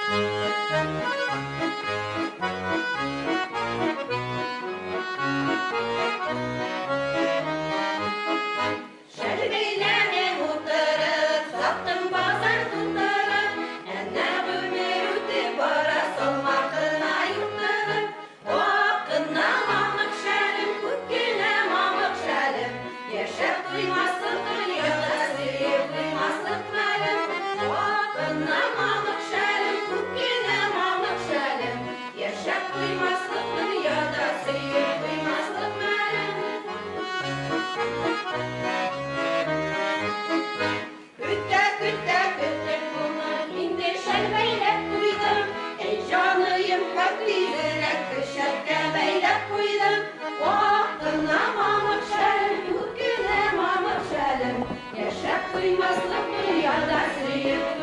Шәл бәйләмем утырып, саттым базар тутырып, әнә гомер үтеп бара, салмак кына юттырып. Ак кына мамык шәлем, күк кенә мамык шәлем, яшәп туймаслык дөньяда сөеп туймаслык мәлем. Ак кына мамык шәлем, күк кенә мамык шәлем, яшәп туймаслык дөньяда сөеп туймаслык мәлем. Көтә, көтә, көттем моны, инде шәл бәйләп куйдым. Әй, җаныем, кайт тизрәк, көшәккә бәйләп куйдым. Ак кына мамык шәлем, күк кенә мамык шәлем, яшәп туймаслык дөньяда сөеп